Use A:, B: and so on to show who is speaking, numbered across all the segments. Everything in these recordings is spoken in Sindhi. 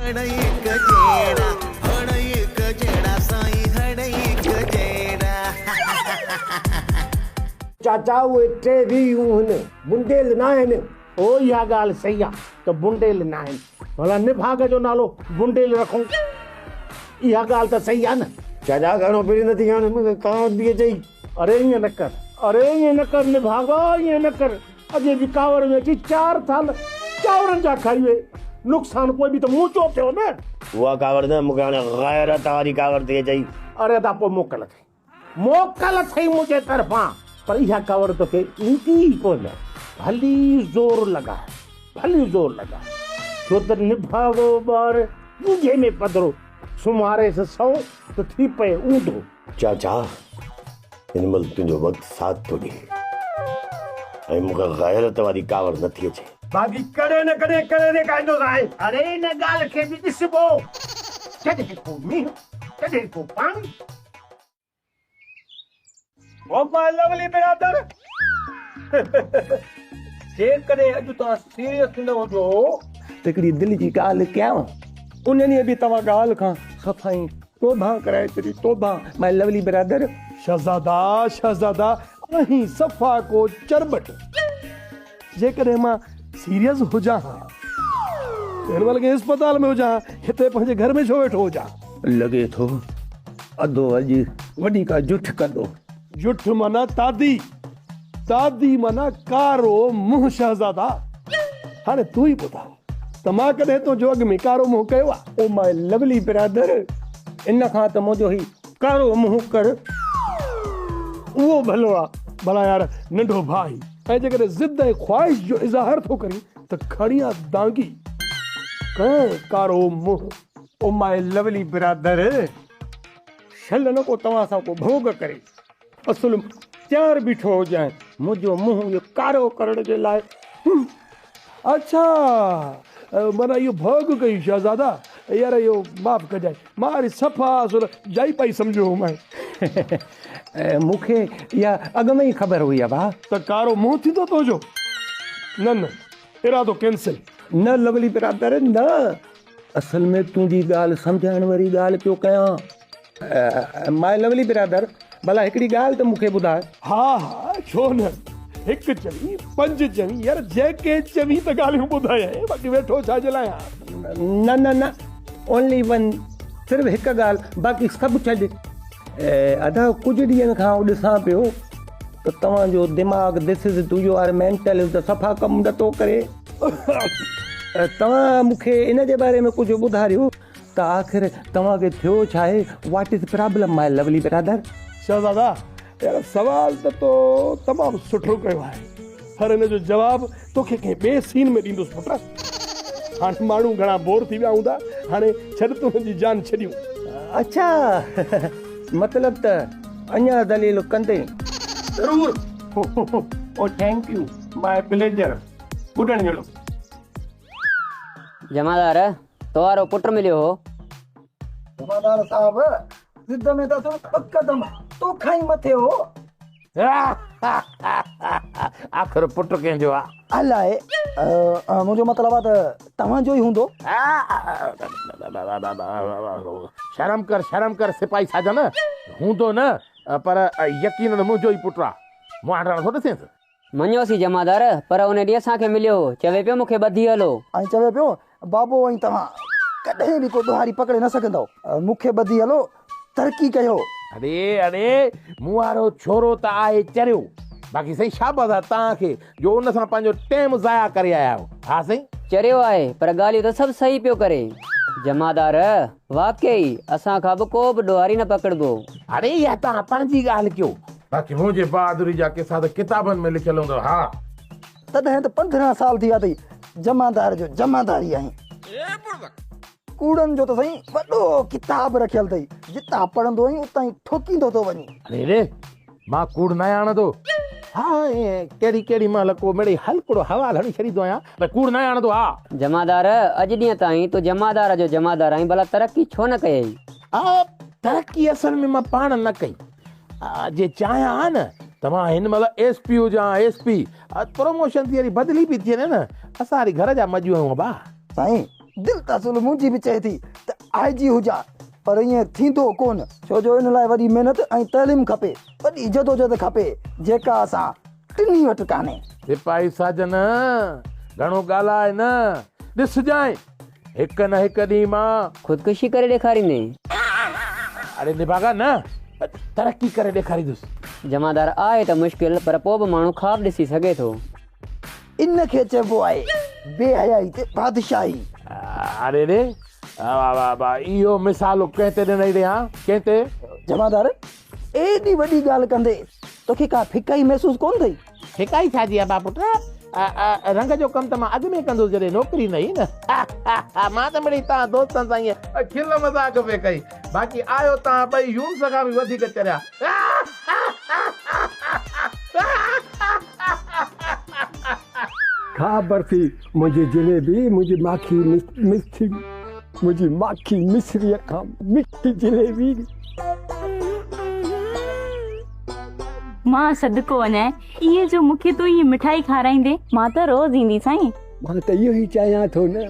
A: هڙئي هڪ جهڙا، هڙئي هڪ جهڙا سائين هڙئي هڪ جهڙا.
B: چاچا اهي ٽي ويهون هن، بنڊيل ناهن.
C: او اها ڳالهه صحيح آ ته بنڊيل ناهن. ڀلا نڀاڳ جو نالو بنڊيل رکون؟ اها ڳالهه ته صحيح آ نه.
B: چاچا گهڻو پرين نه ٿي هاڻي مون کي ڪاوڙ ٿي اچئي.
C: اري ائين نه ڪر، اري ائين نه ڪر نڀاڳا ائين نه ڪر. اڳي به ڪاوڙ ۾ اچي چار ٿالهه چانورن جا کائي وئي. نقصان پوء به ته منهنجو ٿيو نه.
B: اها ڪاوڙ نه مون کي هاڻي غيرت واري ڪاوڙ ٿي اچئي.
C: اري ادا پوء موڪل اٿئي. موڪل اٿئي منهنجي طرفان. پر اها ڪاوڙ توکي ايندي ئي ڪونه. ڀلي زور لڳاء، ڀلي زور لڳاء. ڇو ته نڀاڳو ٻار ڳجهي ۾ پڌرو، سمهاريس سئو ته ٿي پئي اونڌو.
B: چاچا، هن مهل تنهنجو وقت ساٿ ٿو ڏئي ۽ مون کي غيرت واري ڪاوڙ نٿي اچي.
C: باقي ڪڏهن نه ڪڏهن ڪري ڏيکاريندوسانء. اڙي ان ڳالهه کي به ڏسبو. جڏهن ڪو مينهن، ڪڏهن ڪو پاڻي.
D: او ماء لولي برادر جيڪڏهن اڄ توهان سيريس نه هجو ته هڪڙي دل جي ڳالهه ڪيانو. ان ڏينهن به توهان ڳالهه کان صفائي توبهان ڪرائي ڇڏي توبهان ماء لولي برادر.
E: شهزادا شهزادا آهين صفا ڪو چرٻٽ. جيڪڏهن مان سيريس هجان ها ته هن مهل ڪنهن اسپتال ۾ هجان ها، هتي پنهنجي گهر ۾ ڇو ويٺو هجان؟
D: لڳي ٿو ادو اڄ وڏي ڪا جٺ ڪندو.
E: جٺ معنيٰ تعدي، تعدي معنيٰ ڪارو منهن شهزادا. هاڻي تون ئي ٻڌاء ته مان ڪڏهن تنهنجو اڳ ۾ ڪارو منهن ڪيو آهي؟
D: او ماء لولي برادر، ان کان ته منهنجو هي ڪارو منهن ڪر، اهو ڀلو آ.
E: ڀلا يار ننڍو ڀاء آهين ۽ جيڪڏهن ضد ۽ خواهش جو اظهار ٿو ڪرين ته کڻي آ دانگي ڪنهن ڪارو منهن.
D: او ماء لولي برادر، شل نه ڪو توهان سان ڪو ڀوڳ ڪري. اصل تيار بيٺو هجانء منهنجو منهن اهو ڪارو ڪرڻ جي لاء.
E: اڇا معنيٰ اهو ڀوڳ ڪئي شهزادا، يار اهو معاف ڪجانء مان وري صفا اصل جائي پائي سمجهيو هومانء.
D: مون کي اها اڳ ۾ ئي خبر هئي ابا.
E: ته ڪارو منهن ٿيندو تنهنجو. نه نه ارادو ڪينسل.
D: نه لولي برادر نه، اصل ۾ تنهنجي ڳالهه سمجهائڻ واري ڳالهه پيو ڪيان. ماء لولي برادر، ڀلا هڪڙي ڳالهه ته مون کي ٻڌاء.
E: ها ها ڇو نه، هڪ چوين، پنج چوين، يار جيڪي چوين ته ڳالهيون ٻڌايانء، باقي ويٺو ڇا جي لاء آهيان.
D: نه نه نه، اونلي ون، صرف هڪ ڳالهه، باقي سڀ ڇڏ. ادا ڪجهه ڏينهن کان آئون ڏسان پيو ته توهان جو دماغ this is to you are mental is ته صفا ڪم نٿو ڪري. توهان مون کي ان جي باري ۾ ڪجهه ٻڌاريو ته آخر توهان کي ٿيو ڇا آهي what is problem my lovely brother.
E: شهزادا يار سوال ته تو تمام سٺو ڪيو آهي پر ان جو جواب توکي ڪنهن ٻئي سين ۾ ڏيندس پٽ. هاڻي ماڻهو گهڻا بور ٿي ويا هوندا هاڻي ڇڏ تون هن جي جان ڇڏيون.
D: اڇا مطلب ته اڃا دليل ڪندين.
E: ضرور.
D: او thank you my pleasure ٻڏڻ جهڙو.
F: جمعدار تو وارو پٽ مليو هو.
G: جمعدار صاحب ضد ۾ ته اصل ٻه قدم توکان ئي مٿي هو.
C: آخر پٽ ڪنهن جو آ؟
G: الائي منهنجو مطلب آ ته توهان جو ئي هوندو.
C: شرم ڪر شرم ڪر سپاهي ساجن، هوندو نه پر يقينن منهنجو ئي پٽ آ. مون هاڻ ٿو ڏسينس.
F: مڃيوسين جمعدار، پر ان ڏينهن اسان کي مليو هو، چوي پيو مون کي ٻڌي هلو.
G: ۽ چوي پيو، بابو ۽ توهان ڪڏهن به ڪو ڏوهاري پڪڙي نه سگهندؤ، مون کي ٻڌي هلو، ترقي ڪيو.
C: اڙي اڙي، مون وارو ڇورو ته آهي چريو، باقي سائين شابس آ توهان کي جو ان سان پنهنجو ٽيم ضايع ڪري آيا آهيو. ها سائين.
F: چريو آهي، پر ڳالهيون ته سڀ صحيح پيو ڪري. جمعدار، واقعي، اسان کان به ڪو به ڏوهاري نه پڪڙبو.
C: اڙي اها توهان پنهنجي ڳالهه ڪيو. باقي منهنجي بهادري جا قصا ته ڪتابن ۾ لکيل هوندو. ها.
G: تڏهن ته 15 سال ٿي ويا اٿئي جمعدار جو جمعداري آهين. ڪوڙن جو ته سائين وڏو ڪتاب رکيل اٿئي، جتان پڙهندو آهين اتان ئي ٺوڪيندو ٿو وڃين.
C: اڙي ري، مان ڪوڙ ناهيان هڻندو. ها ائين ڪهڙي ڪهڙي مهل ڪو مڙئي هلڪڙو حوال هڻي ڇڏيندو آهيان، پر ڪوڙ ناهيان هڻندو. ها.
F: جمعدار، اڄ ڏينهن تائين تون جمعدار جو جمعدار آهين، ڀلا ترقي ڇو نه ڪيئي؟
C: ها، ترقي اصل ۾ مان پاڻ نه ڪئي. جي چاهيان ها نه ته مان هن مهل ايس پي هجان ها، ايس پي. پروموشن ٿي وري بدلي به ٿي وڃي نه، اسان وري گهر جا مڄو آهيون ابا.
G: سائين! دل ته اصل منهنجي به چئي ٿي ته آء جي هجان پر ائين ٿيندو ڪونه ڇو جو ان لاء وڏي محنت ۽ تعليم کپي، وڏي جدوجهد کپي جيڪا اسان ٽنهي وٽ ڪانهي.
C: سپاهي ساجن، گهڻو ڳالهاء نه، ڏسجانء هڪ نه هڪ ڏينهن مان.
F: خودڪشي ڪري ڏيکاريندين.
C: اڙي نڀاڳا نه، ترقي ڪري ڏيکاريندس.
F: جمعدار، آهي ته مشڪل پر پوء به ماڻهو خواب ڏسي سگهي ٿو.
G: ان کي چئبو آهي بي حيائي تي بادشاهي.
C: اڙي ڙي اهو مثال ڪنهن تي ڏنئي ڙي هان ڪنهن تي؟
G: جمعدار، ايڏي وڏي ڳالهه ڪندي توکي ڪا ڦڪائي محسوس ڪونه ٿئي؟
C: ڦڪائي ڇا جي ابا پٽ، رنگ جو ڪم ته مان اڳ ۾ ڪندو هوس جڏهن نوڪري نه هئي نه. مان ته مڙئي توهان دوستن سان ائين کل مذاق پئي ڪئي، باقي آهيو توهان ٻئي يونس کان به وڌيڪ چريا.
D: کا برفي منهنجي جليبي منهنجي ماکي مٺي منهنجي ماکي مصريء کان مٺي جليبي.
H: مان صدقو وڃان ايئن جو مون کي تون ائين مٺائي کارائيندين مان ته روز ايندي سائين.
D: مان ته اهو ئي چاهيان ٿو نه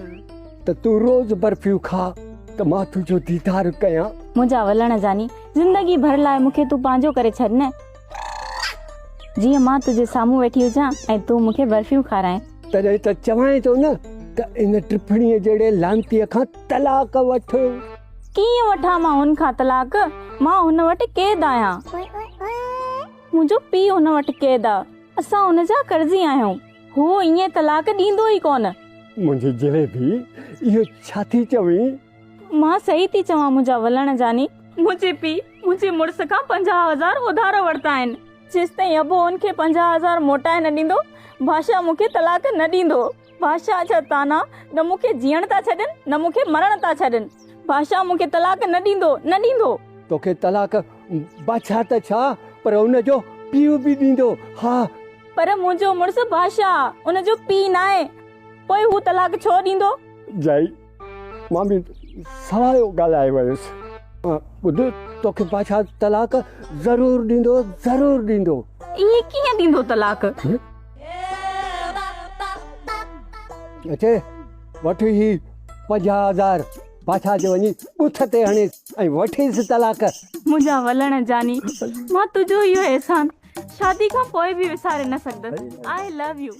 D: ته تون روز برفيون کاء ته مان تنهنجو ديدار ڪيان.
H: منهنجا ولڻ جاني زندگي ڀر لاء مون کي تون پنهنجو ڪري ڇڏ نه. جيئن مان تنهنجي سامهون ويٺي هجان ۽ تون مون کي برفيون کارائين.
D: تڏهن ته چوانء ٿو نه ته ان ٽڦڻيء جهڙي لعنتيء کان طلاق وٺ.
H: ڪيئن وٺان مان هن کان طلاق؟ مان هن وٽ قيد آهيان. منهنجو پيء هن وٽ قيد آ. اسان هن جا قرضي آهيون. هو ائين طلاق ڏيندو ئي ڪونه.
D: منهنجي جليبي، اهو ڇا ٿي چوين؟
H: مان صحيح ٿي چوان منهنجا ولڻ جاني. منهنجي پيء منهنجي مڙس کان 50 هزار اڌارو ورتا آهن. جيستائين ابو هن کي 50 هزار موٽائي نه ڏيندو، بادشاهه مون کي طلاق نه ڏيندو. بادشاهه جا طعنا نه مون کي جيئڻ ٿا ڇڏين نه مون کي مرڻ ٿا ڇڏين. بادشاهه مون کي طلاق نه ڏيندو، نه ڏيندو.
D: توکي طلاق بادشاهه ته ڇا پر ان جو پيء به ڏيندو. ها.
H: پر منهنجو مڙس بادشاهه ان جو پيء ناهي. پوء هو طلاق ڇو ڏيندو؟
D: جائي. مان به سوايو ڳالهائي ويس. ٻڌ توکي بادشاهه طلاق ضرور ڏيندو ضرور ڏيندو.
H: ائين ڪيئن ڏيندو طلاق؟
D: اچي وٺ هي 50 هزار بادشاهه جي وڃي ٻوٿ تي هڻيس ۽ وٺيس طلاق.
H: منهنجا ولڻ جاني مان تنهنجو اهو احسان شادي کان پوء به وساري نه سگهندس. I love you.